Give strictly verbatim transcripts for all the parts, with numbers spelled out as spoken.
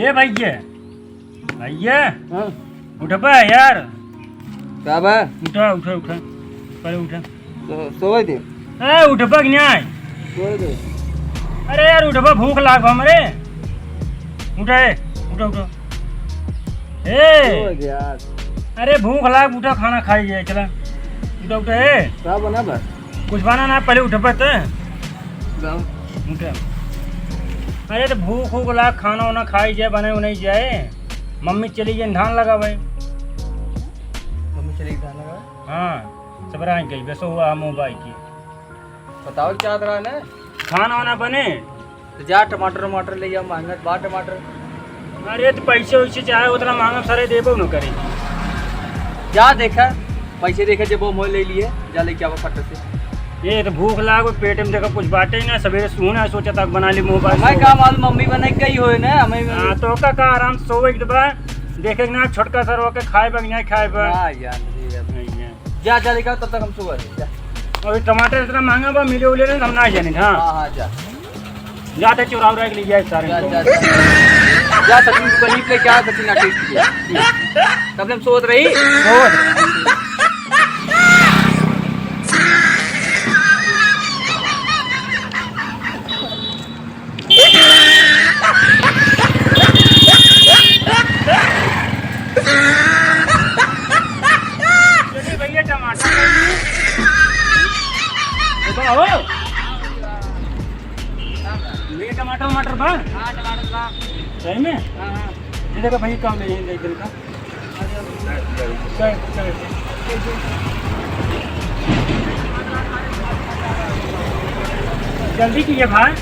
ए भैया, भैया, हाँ। उठबा यार। का बा? उठा, उठा, उठा, पहले उठा। सो-, सोवे दे। ए, उठबा कि नाहीं? सोवे दे। अरे यार, उठबा, भूख लाग हमरे। उठा, ए, उठा, उठा। ए। सोवे दे यार। अरे भूख लाग, उठा, खाना खाई जाए, चला। उठा, उठा, ए। का बना बा? कुछ बना ना, पहले उठबा त। जाओ। उठा। अरे त भूख, भूख लाग, खाना वाना खाई जाए, बनाई उनाई जाए। मम्मी चली गई धान लगावे। मम्मी चली गई धान लगावे? हाँ, सब रह गई, बस हुआ हम बाई की। बताओ क्या रहा ना? खाना वाना बने? तो जा टमाटर वमाटर ले आ, महंगा बा टमाटर। अरे तो पैसे वैसे चाहे उतना महंगा सारे देबो न करे। जा देखा, पैसे देखा जब वो मोल ले लिए, जा लेके आवा फट से। ये तो भूख लाग, पेट में देखा कुछ बाटे ही ना, सवेरे सुना सोचा था बना ली मोबाइल हमें से। का मालूम, मम्मी बनाई गई होए ना, हमें हाँ, तो का, का आराम से सोवे के बाद देखे ना छोटका सर होके खाए बा कि नहीं खाए बा। हाँ यार, ये अब नहीं है। जा, जा लेके आओ, तब तक हम सोवे, जा। अभी टमाटर इतना महंगा बा, मिले उले ना, हम ना जाने, हाँ। हाँ, हाँ, जा। जाते चुरा उरा के ले जाए सारे जा, को। जा, जा। जा, सचिन दुकानी पे क्या, सचिन आके इसलिए। तब हम सोवत रही। सोवत रही। चलिए भैया, टमाटर ले लीजिए। देखो, हो। भैया, टमाटर वमाटर बा? हाँ, टमाटर बा। सही में? हाँ, हाँ। ये देखो भाई, काम है, ये देख, इधर का। जल्दी कीजिए भाई।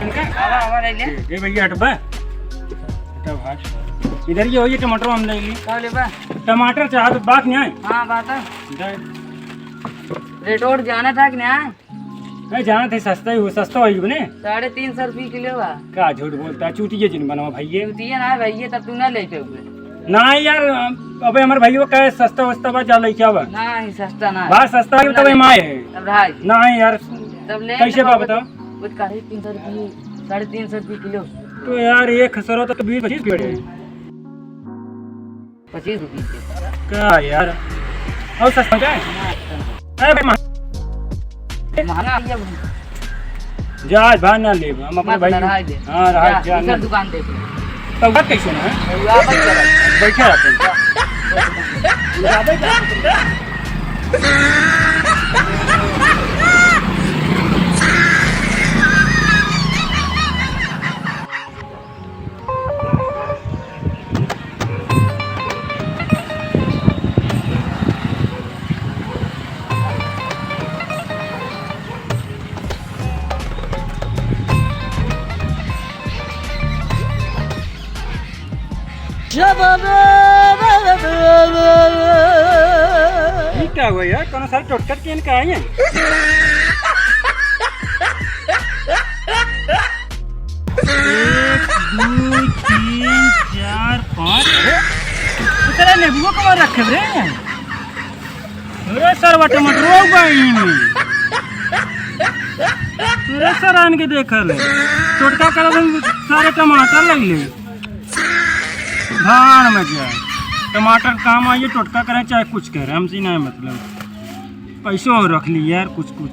इनका आवा, आवा, ले ले। ये भैया हटबा। हटा भाई। इधर ये हो, ये टमाटर हम ले ली। का लेबा? टमाटर चाहत बात नहीं आए। हाँ, बात है। इधर। रेट ओट जाना था कि नहीं? नहीं, जाना थे, सस्ता ही हो, सस्ता हो बने। साढ़े तीन सौ रुपये किलो बा। का झूठ बोलता है, चूतिया जिन बनवा भैया। चूतिया ना भैया, तब तू ना लेते हुए। ना यार, अबे हमारे भैया का सस्ता वस्ता बा, जा लेके आवा। नहीं, सस्ता ना। बात सस्ता है, तब हम आए हैं। तब रहा है। नहीं यार, तब ले कैसे बा बताओ? वो साढ़े तीन सौ रुपये, साढ़े तीन सौ रुपये किलो। तो यार, एक सौ तो बीस पच्चीस के। पच्चीस रुपये के। का यार? और सस्ता का है? ना, सस्ता ना। अरे भाई, महंगा। महंगा है ये। जा, आज भाव ना लेब, हम अपने मत भाई ना, रहाई दे। हाँ, रहाई जा, जा, दूसर ना। दुकान देख ले। तो बात कैसे ना है? तो आप मत करो। बैठे रहते हैं। ई का हुआ यार? कौनो सारे टोटकर के इनका आई है? एक, दो, तीन, चार, पाँच। अरे, इतना नेबुआ कमा रखे रे? अरे सरवा, टमाटर हो गई में। अरे सर, आन के देख ले। टोटका कर दे, सारे टमाटर लग ले। धान में जाए। टमाटर काम आइए, टोटका करें चाहे कुछ करें, हमसे ना है मतलब। पैसो और रख ली यार, कुछ कुछ।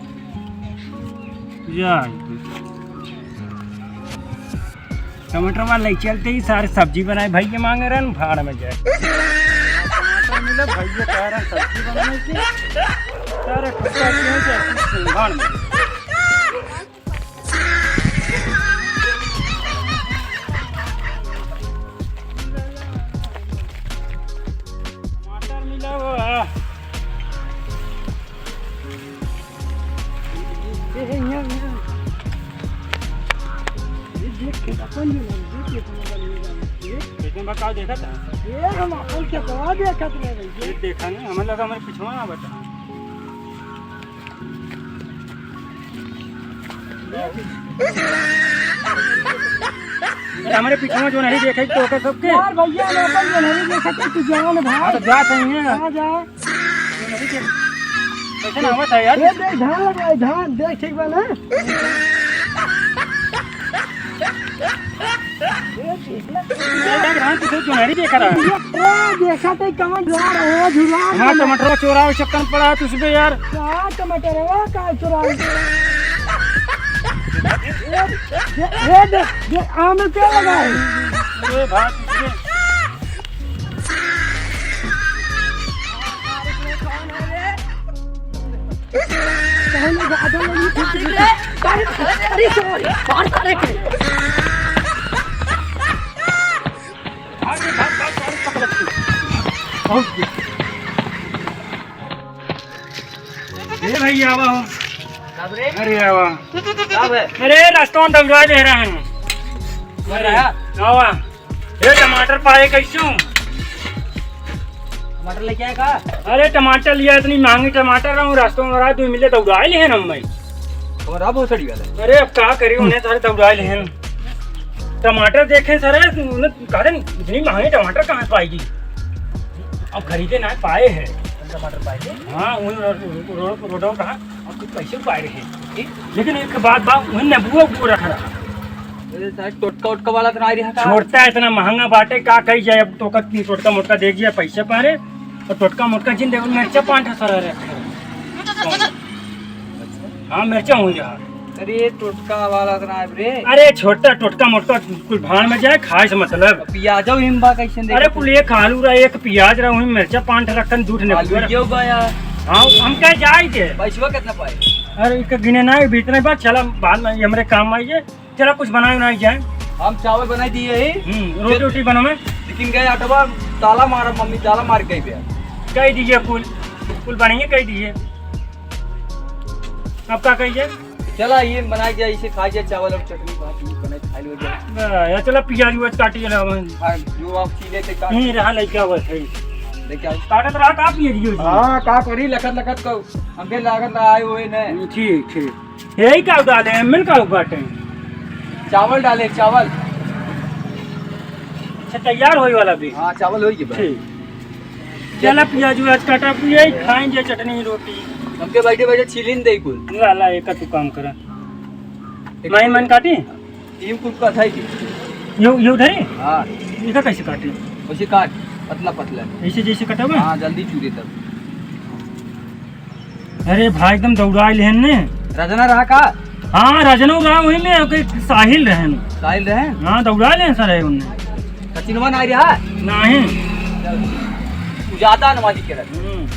जाए। टमाटर वाला ले चलते ही सारे सब्जी बनाए, भैया मांगे रहन, भाड़ में जाए। टमाटर मिले, भैया कह रहे सब्जी बनाने की, सारे टुकड़ा किए थे, भाड़ में। टमाटर मिला हुआ है। ए, ए, यहाँ, यहाँ। ये देख के अपन जो ना, देख के अपन अपन ये जाना। ये? इसमें बताओ, देखा था? ये हम अपन के दवा देखत रहे भाई। ये देखा नहीं, हमें लगा हमारे पिछवा ना बता। अरे, हमारे पिछवा जो नहीं देखे, तो के सबके? यार भैया, हम अपन जो नहीं देखे, तू जान भाई। हाँ, तो जा सही है। हाँ, जा। कैसे ना आवत है यार? ए, देख, धान लगा है, धान, देख, ठीक बा ना? ए, देख ना। ए, धान तो सिर्फ चुनरी देख रहा है। ए, देखा तो कमर झुरा रहा है, झुरा हाँ, रहा है। टमाटर चोरावे चक्कर में पड़ा है तुझ पे यार। का टमाटर है, का चोरावे? ए, ए, ए, दे, दे, आम में क्या लगा है? अरे भाई, तुझ पे ए भैया, आवा हो। कब रे? अरे, आवा। कब है? अरे, रास्ता में दौड़ा दे रहा है। अरे, आवा। ए, टमाटर पाए कैसू? टमाटर लेके आए का? अरे, टमाटर लिया, इतनी महंगी टमाटर रहूं, रास्ता में रहा, तू मिले दौड़ाए लिहे ना मैं। और अब भोसड़ी वाला। अरे, अब का करी, उन्हें सारे दौड़ाए लिहे। टमाटर देखे सारे, उन्हें कहा था, इतनी महंगी टमाटर कहाँ से पाएगी? अब खरीदे ना पाए हैं। टमाटर पाए थे? हाँ, उन रो-, रो-, रो-, रोडों का। और कुछ पैसे पाए रहे, ठीक? लेकिन एक बात बा, वही नबुआ को रख रहा। अरे साहब, टोटका उटका वाला तो ना आ रहा था। छोड़ता है, इतना महंगा बाटे, का कही जाए, अब तो का टोटका मोटका दे दिया, पैसे पारे, और टोटका मोटका जिन देखो, मिर्चा पान ठा सरा रहे। हाँ, मिर्चा हो रहा। अरे, टोटका वाला तो ना है रे। अरे, छोटा टोटका मोटका कुल भाड़ में जाए, खाए से मतलब। पियाजो हिम बा कैसे देखे अरे, थे? कुल एक आलू रहा, एक पियाज रहा, वही मिर्चा पान ठा रखन, दूध ने आलू पूरा। यो बा यार। हाँ, हम कह जाए के। पैसवा कितना पाए? अरे, इनका गिने ना, इतने बार चला, बाद में ये हमरे काम आइए। चला, कुछ बनाए बनाए जाए। हम चावल बनाई दिए ही। हम्म, रोटी वोटी बनावे। लेकिन गए अटवा ताला मारा, मम्मी ताला मार गई बे। कह दीजिए कुल, कुल बनाइए, कह दीजिए। अब का कहिए? चला, ये बनाई जाए, इसे खा जाए, चावल और चटनी भात, ये बनाए खा लो जाए। आ, या चला, पियाज उयाज काटी चला, हम। हाँ, जो आप चीजें थे काट। नहीं रहा, लइका बस है। लेके आओ। काटत रहा, का पिए दियो जी? हाँ, का करी, लखत लखत को, हमके लागत ना आए हुए ने। ठीक, ठीक। यही का डाले हैं, मिल का बाटे? चावल डाले, चावल। अच्छा, तैयार होई वाला भी? हाँ, चावल होई के बा। ठीक। चला, पियाज उयाज काटा, यही खाएंगे, चटनी, रोटी। हमके बैठे बैठे छीलिन दे कुल। ला, ला, एक तू काम करा। एक माइन, माइन काटी? टीम कुल का था ही। ये, ये उधर ही? हाँ। इधर कैसे काटी? वैसे काट, पतला पतला। ऐसे जैसे कटा हुआ? हाँ, जल्दी चूरे तब। अरे भाई, एकदम दौड़ाए लेहन ने। रजना रहा का? हाँ, रजना रहा वही में, ओके, साहिल रहन। साहिल रहन? हाँ, दौड़ाए लेहन सर है उनने। सचिनवा ना रहा? नहीं। तू ज्यादा नमाजी के रख। हम्म।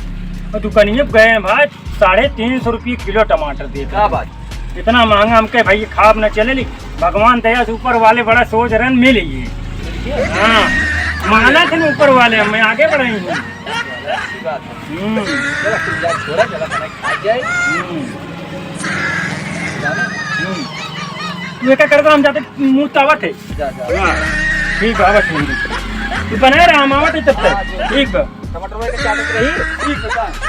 और दुकानिए पे गए हैं भाई, साढ़े तीन सौ रुपये किलो टमाटर दे। क्या बात? इतना महंगा हमके भाई खाब न चले, लेकिन भगवान दया से ऊपर वाले बड़ा सोच रहन, मिल ही। हाँ, माना थे ना ऊपर वाले, हम आगे बढ़े ही। अच्छी बात है। हम्म। चला, तू जा, छोरा, चला, खाना खा जाए। हम्म। जाना? हम्म। तू एका कर दो, हम जाते मुँह तावत है। जा, जा। हाँ। ठीक बा, बस ठीक। तू बना रहा, हम आवत है तब तक। हाँ, जो ठीक बा। टमाटर वाले का चाटत रही। ठीक बा। टमाटर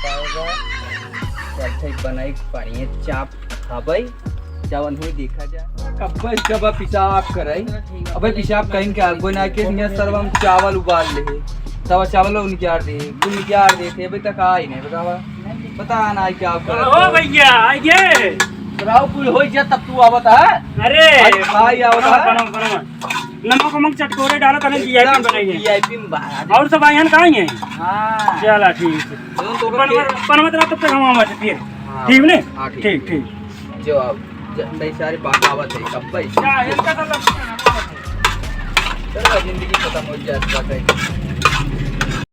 पाएगा। चल, ठीक, बनाई, पानी चाप। हाँ भाई, जवन हुई देखा जाए। कब्बे से कब पेशाब कराई? अबे पेशाब कहीं के आगो ना के, निया सरवा हम चावल उबाल ले। तब चावल निकाल दे, तू निकाल दे थे, अबे तक आई नहीं, बतावा। पता ना आई क्या कर। ओ भैया, आइए। राव कुल हो जा तब तू आवत है। अरे, अरे भाई आवत है। बनवा, बनवा। नमक वमक चटकोरे डालो, तने एकदम VIP बनाइए। VIP में बाहर। और सब आइहन कहाँ हैं? हाँ। चला ठीक है। तो, तो बनवा, के- बनवा तो तब तक हम आवत है फिर। हाँ। ठीक ने? हाँ, ठीक। ठीक, ठीक। जो अब ज-, कई सारे बात आवत है, कब भाई? क्या, इनका तो लगता है ना। चलो, जिंदगी खत्म हो जाए, बात है।